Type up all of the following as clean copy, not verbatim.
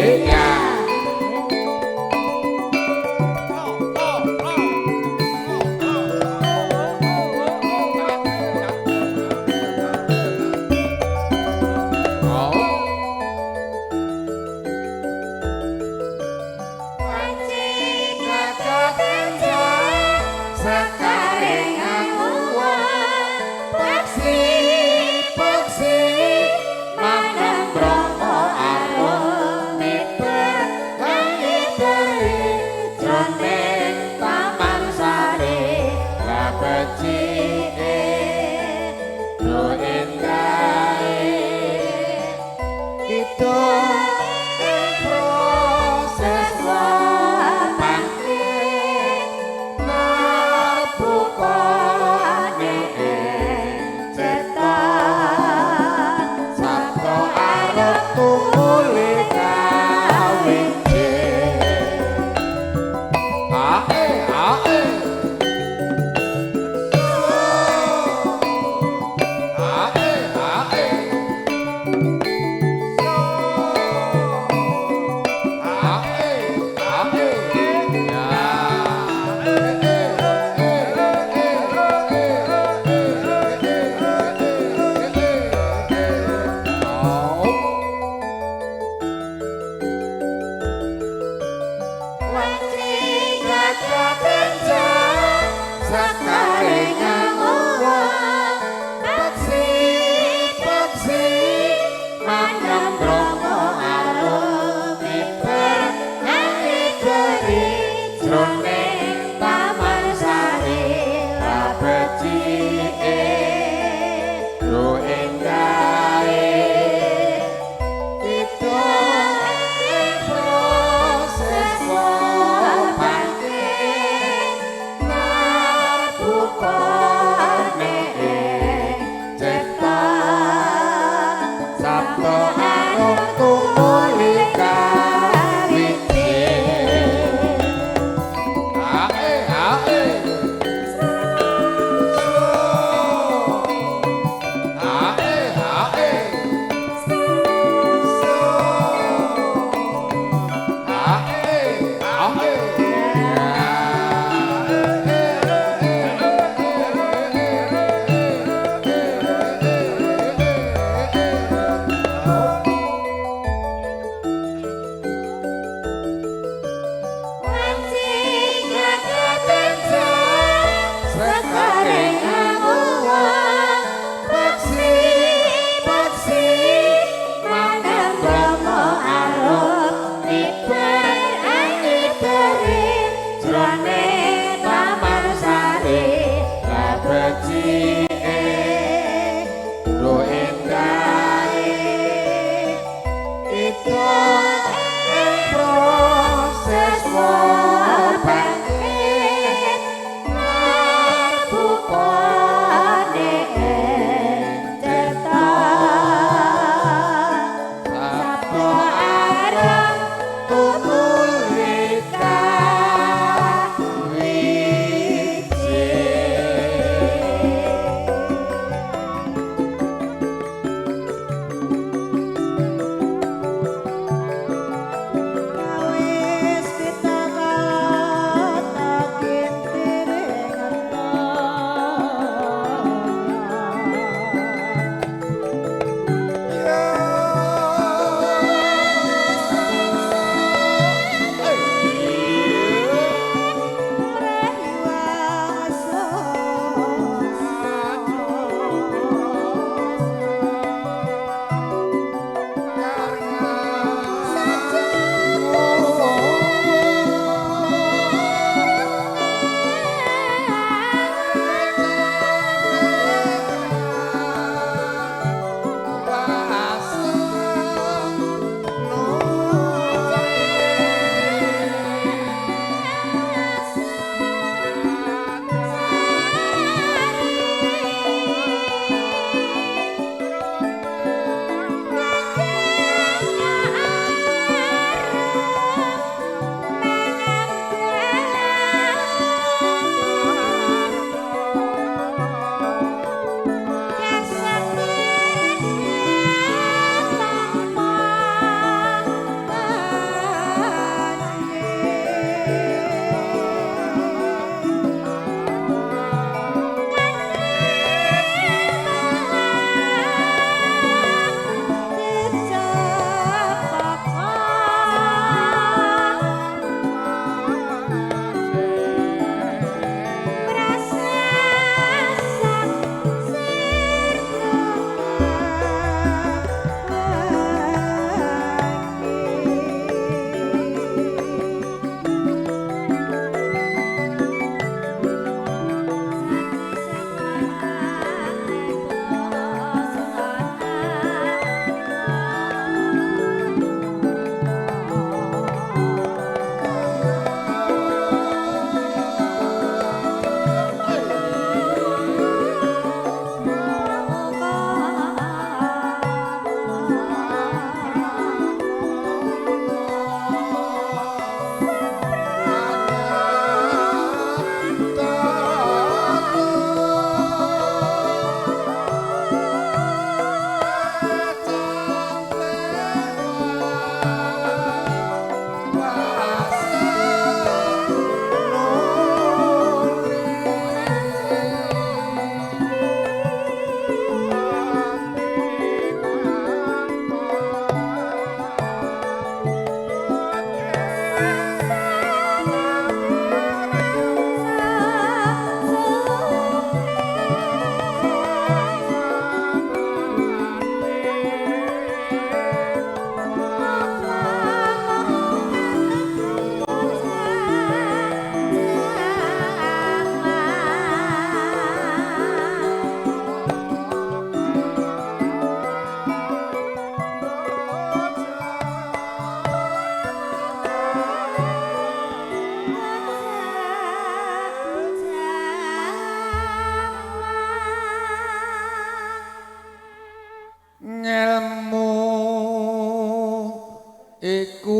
Iya. Oh. Panci gagah sekaring anguwan peksi peksi mangan broko arum.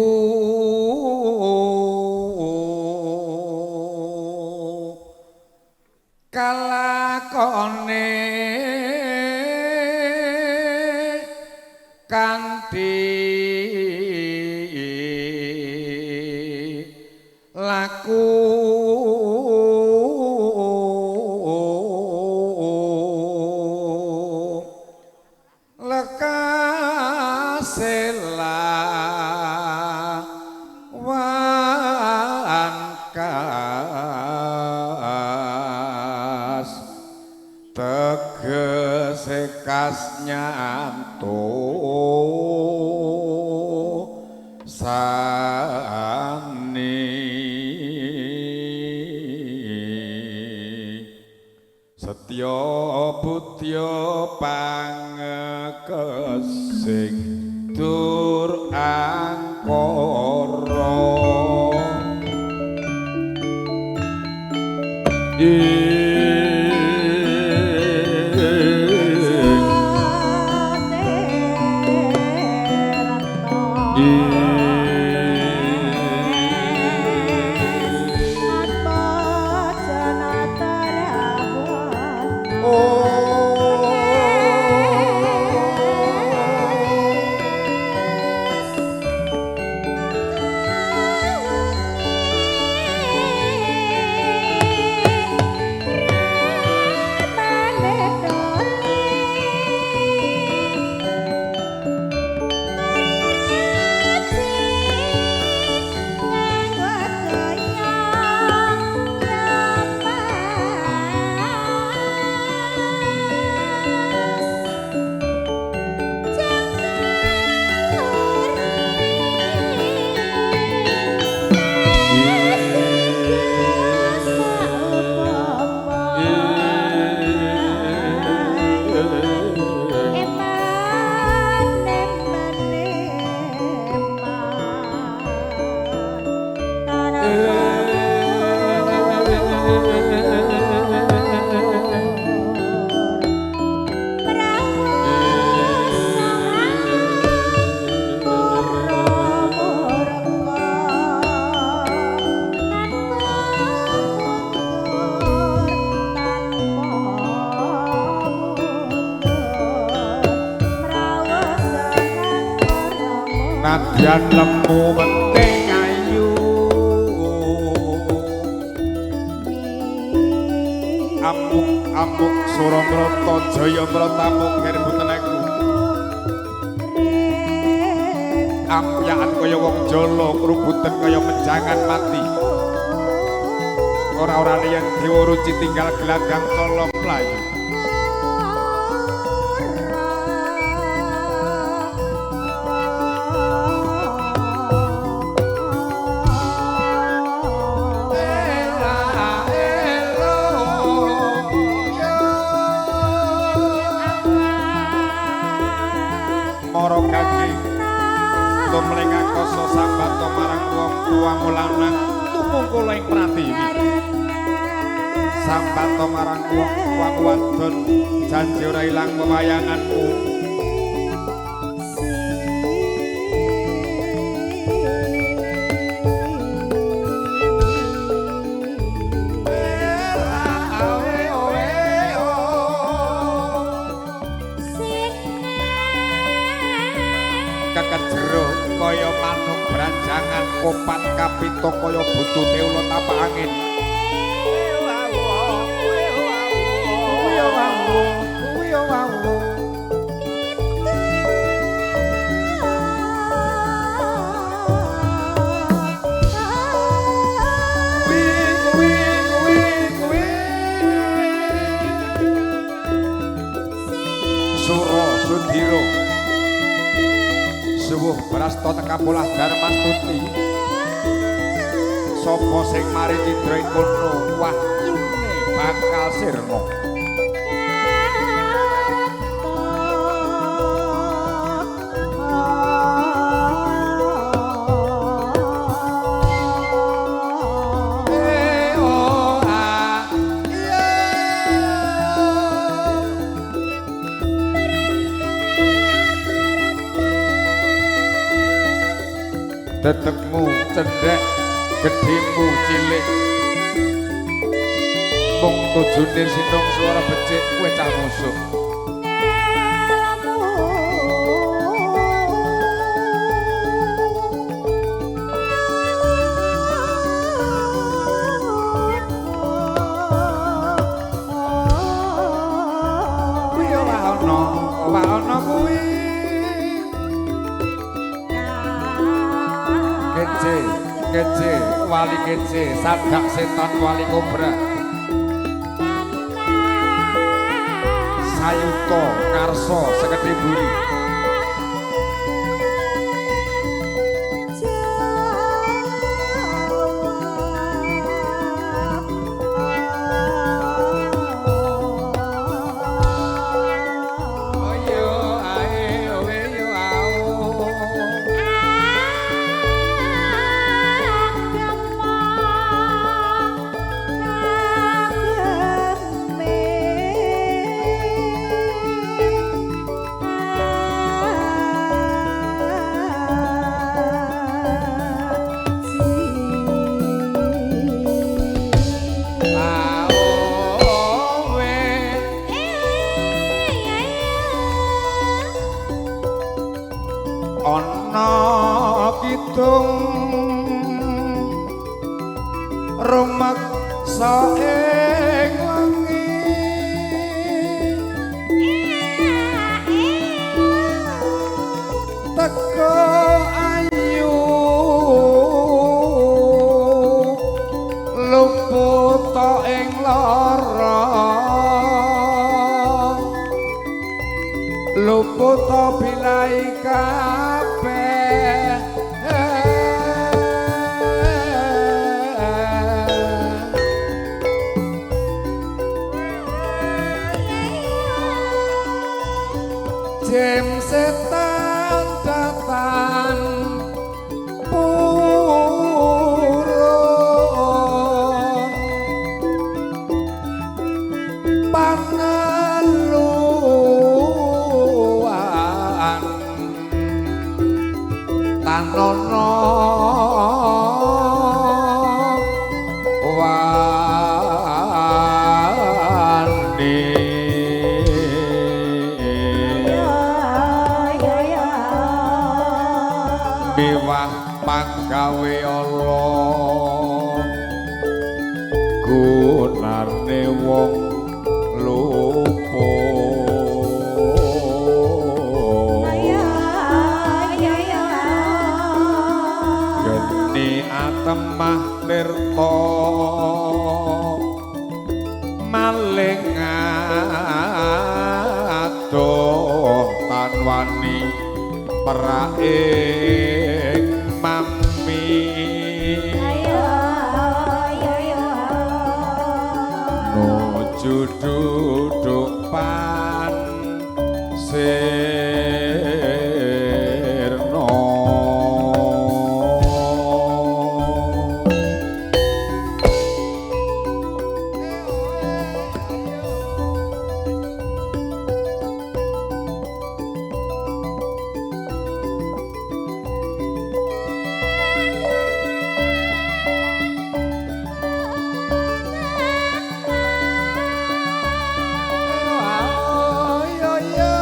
iku kalakone kanthi laku lekaselawan kas tegese kas nyanto sani setya budya pangekesing dur angkara Nadyan lemu penting ayu amuk-amuk Suramrata jaya mratamu gerbuteneku ampyakan kaya wong jala krubuten kaya menjangan mati ora-orane yen dewa ruci tinggal gelanggang cala mlayu. Tumling akasa sambata marang wong tuamu lanang tumungkul ing pratiwi. Sambata marang wong tuamu wadon janji ora ilang wewayanganmu. Kekejero kaya manuk branjangan kopat kapita kaya buntute ula tapak angin. Sura Sudira suwuh brasta tekapulah Darmastuti. Sapa sing mari cidra ing kono wahyune bakal sirna. Tetekmu cendhek, gedhimu cilik. Mung tujune sinung swara becik kowe cah musuk. Kuwi ora ana, ora ana kuwi. Kece, kece, wali kece, sadak setan wali kobra. Sayuta karsa sekedhi buri. Ayo ae owe yo ao. Aowe ana kidung rumeksa ing wengi teko ayu luput ing lara luput bilai kabeh. Jem setan datan purun panaluan tanono wani. Miwah panggawe Allah gunane wong lupa. Geni atemah tirta maling adoh tanwani peraing mami. Nuju duduk pan sirna. Yo yo.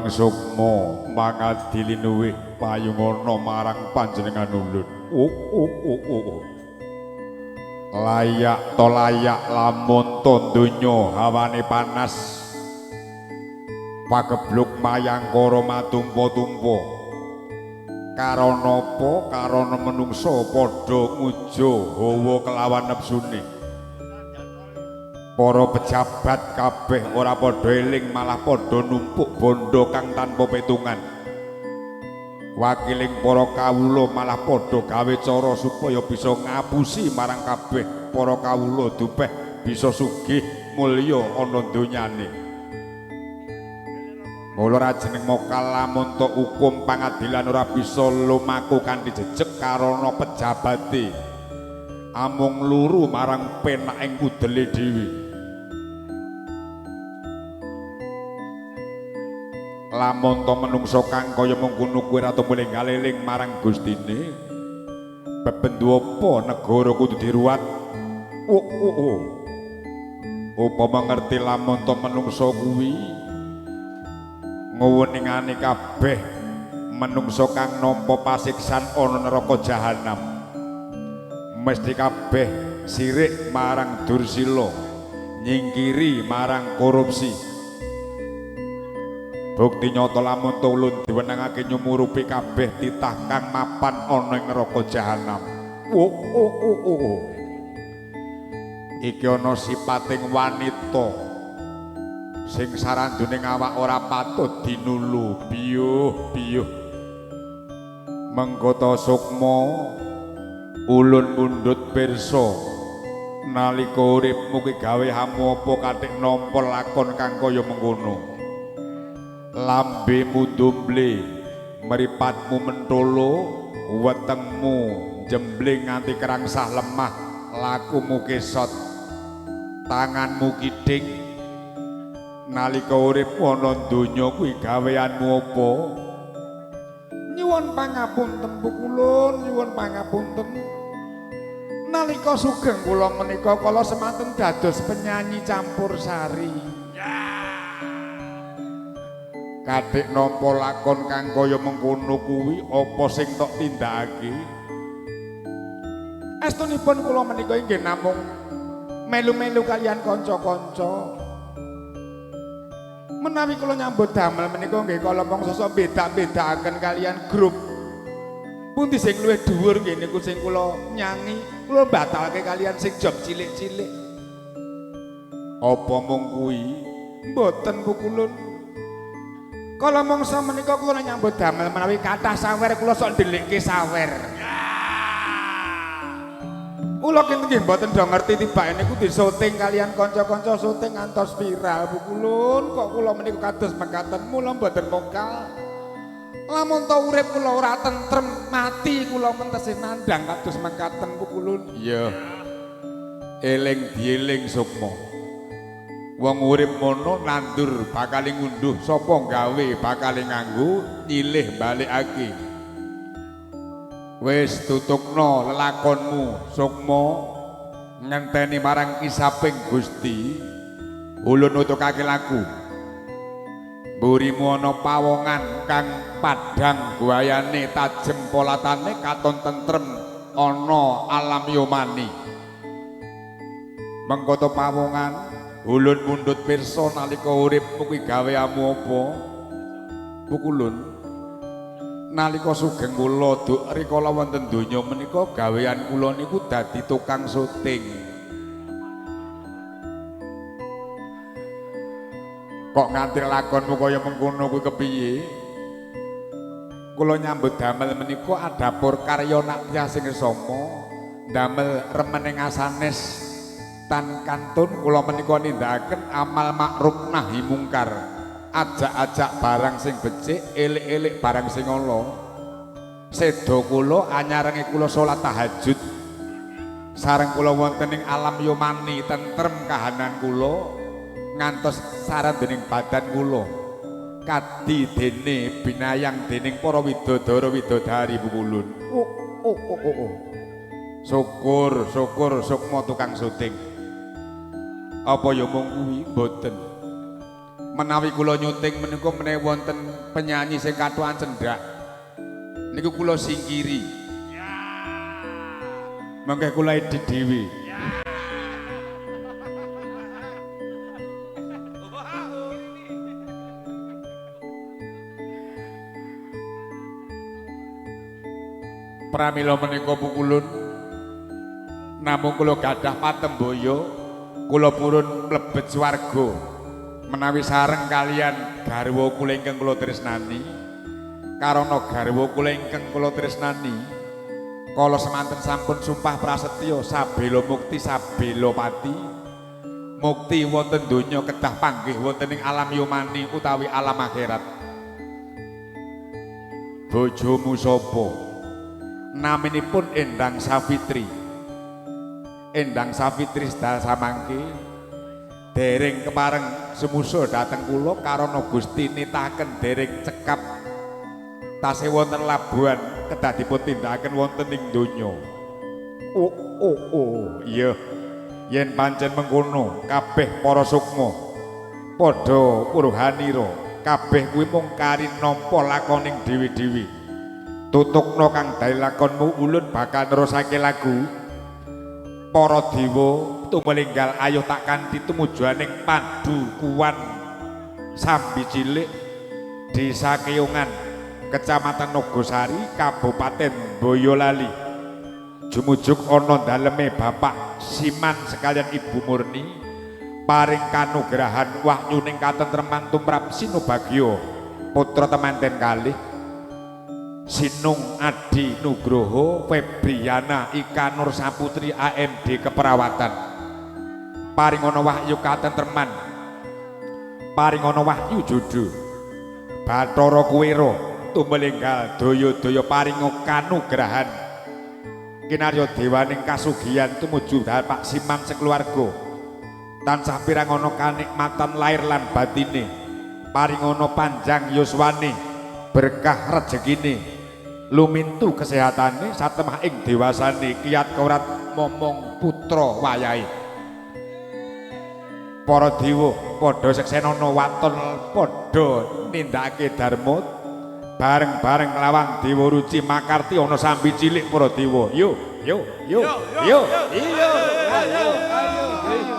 Kakang Sukma mangadili linuwih payungana marang panjenengan ulun. Oh oh oh oh. Layak to layak lamun to donya hawane panas. Pagebluk mayangkara matumpa-tumpa. Karana apa? Karana menungsa padha ngujo hawa kelawan nepsune. Para pejabat kabeh ora padha eling malah padha numpuk bondo kang tanpa petungan. Wakiling para kawula malah padha gawe cara supaya bisa ngapusi marang kabeh para kawula dupeh bisa sugih mulya ana donyane. Mula rajeneng mokal lamun to hukum pangadilan ora bisa lumaku kanthi jejeg karana pejabate amung luru marang penaking kudele dhewe. Lamun to menungsa kang kaya mengkono kuwi ora tumuli ngaleling marang Gustine, bebendu apa negara kudu diruwat? Oh oh oh. Upama ngerti lamun to menungsa kuwi nguweningane kabeh menungsa kang nampa pasiksan ana neraka jahanam, mesti kabeh sirik marang dursila, nyingkiri marang korupsi. Bukti nyata lamun tulun diwenangake nyumurupi kabeh titah kang mapan ana ing neraka jahanam. Oh oh oh oh. Iki ana sipating wanita sing sarandune awak ora patut dinulu biyuh biyuh. Mengko ta Sukma ulun mundhut pirsa nalika uripmu ki gawe hamu apa kathik nampa lakon kang kaya mengkono. Lambemu dumble, mripatmu mentolo, wetengmu jembling nganti kerangsah lemah, lakumu kesot, tanganmu kiding. Nalika uripmu ana donya kuwi gaweanmu apa? Nyuwun pangapunten pukulun, nyuwun pangapunten. Nalika sugeng kula menika kala semanten dados penyanyi campur sari. Kathik nampa lakon kang kaya mengkono kuwi apa sing tok tindakake? Estunipun kula menika inggih namung melu-melu kalian kanca-kanca. Menawi kula nyambut damel menika nggih kala mangsa sosok beda-bedakaken kalian grup. Pundi sing luwih dhuwur nggih niku sing kula nyanyi, kula batalke kalian sing job cilik-cilik. Apa mung kuwi? Mboten pukulun. Kala mangsa menika kula nyambut damel menawi kathah sawer kula sok ndelikke sawer. Kula kinten nggih mboten do ngerti tibake niku disyuting kalian kanca-kanca syuting ngantos viral pukulun. Kok kula menika kados mekaten mula mboten mokal. Lamun to urip kula ora tentrem mati kula mentesih nandhang kados mekaten pukulun. Iya. Eling dieling Sukma. Wong urip mono nandur bakal ngunduh, sapa gawe bakal nganggo nyilih balekake. Wis tutukno lelakonmu Sukma ngenteni marang kisaping Gusti. Ulun nutukake laku. Mburimu ana pawongan kang padhang guayane tajem polatane katon tentrem ana alam yomani. Mengko to pawongan ulun mundhut pirsa nalika uripmu kuwi gaweamu apa? Pukulun. Nalika sugeng kula duk rikala wonten donya menika gawean kula niku dadi tukang syuting. Kok nganti lakonmu kaya mengkono kuwi kepiye? Kula nyambut damel menika adapur karya nakyah sing sama, ndamel remening asanes tan kantun kula menika nindakaken amal makruf nahi mungkar. Ajak-ajak barang sing becik, elik-elik barang sing ala. Seda kula anyarengi kula salat tahajud. Sareng kula wonten ing alam yomani tentrem kahanan kula ngantos saran dening badan kula. Kadi dene binayang dening para widodara widodari pukulun. Oh oh oh oh oh. Syukur syukur Sukma tukang syuting. Apa ya mung kuwi? Mboten. Menawi kula nyuting menika menawi wonten penyanyi sing katukan cendhak niku kula singkiri. Mangke kula edit dhewe. Pramila menika pukulun namung kula gadah patembaya kula purun mlebet swarga menawi sareng kalian garwa kula ingkang kula tresnani. Karana garwa kula ingkang kula tresnani kala semanten sampun sumpah prasetya sabela mukti sabela pati. Mukti wonten donya kedah panggih wonten ing alam yomani utawi alam akhirat. Bojomu sapa? Naminipun Endang Safitri. Endang Safitri sedal samangke dereng kepareng semusul dhateng kula karana Gusti nitahaken dereng cekap tasih wonten labuhan kedah dipun tindakaken wonten ing donya. Oh oh oh iya, yen pancen mengkono kabeh para sukma padha purhanira kabeh kuwi mung kari nampa lakoning dhewe-dhewe. Tutukna kang dadi lakonmu ulun bakal nerusake lagu. Para dewa tumelinggal ayo tak kanthi tumujuaning Padukuhan Sambi Cilik, Desa Keyongan, Kecamatan Nogosari, Kabupaten Boyolali. Jumujuk ana daleme Bapak Siman sekalian Ibu Murni paring kanugrahan wahyuning katentreman tumrap Sinubagya putra temanten kalih Sinung Adi Nugroho Febriana Ika Nur Saputri AMD Keperawatan. Paringono wahyu katentreman, paringono wahyu jodoh Bathara Kuwera tumelinggal daya-daya paringa kanugrahan kinarya dewaning kasugihan tumuju Bapak Siman sekeluarga tansah pirangono kanikmatan lahir lan batine, paringono panjang yuswane, berkah rejekine, lumintu kesehatane satemah ing dewasane kiat korat momong putra wayahe. Para dewa padha seksenana waton padha nindakake dharma bareng-bareng lawan Dewa Ruci makarti ana Sambi Cilik para dewa. Yo yo yo yo iyo ayo ayo.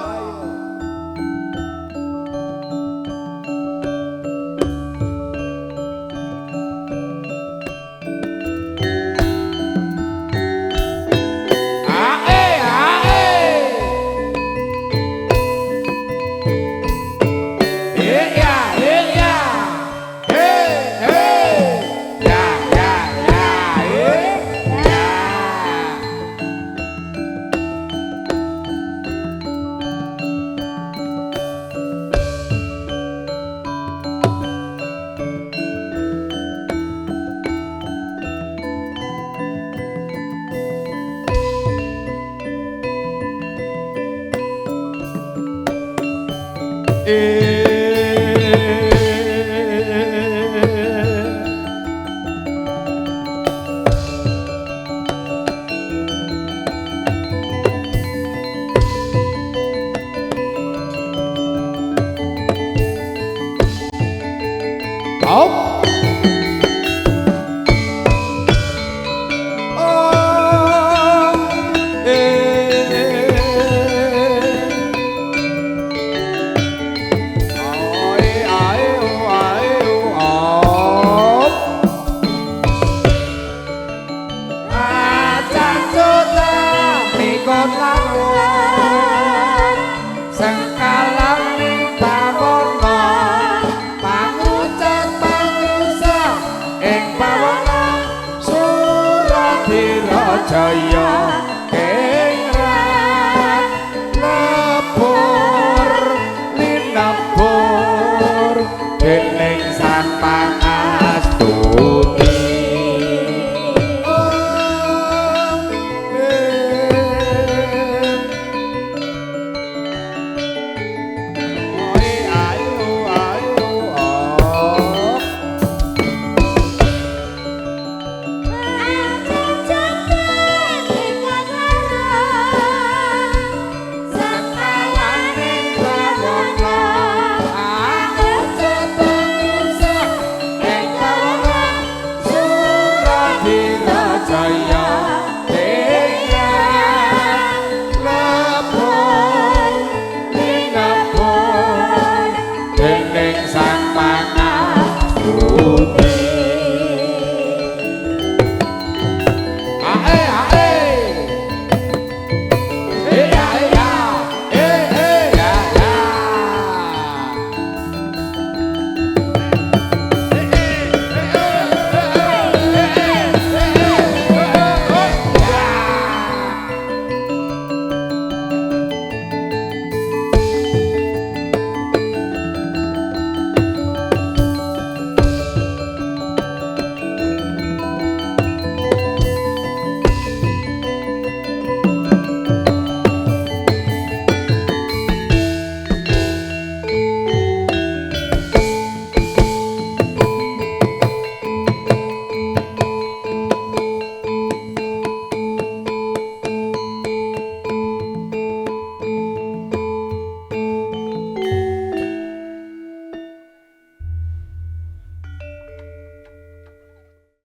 Jaya.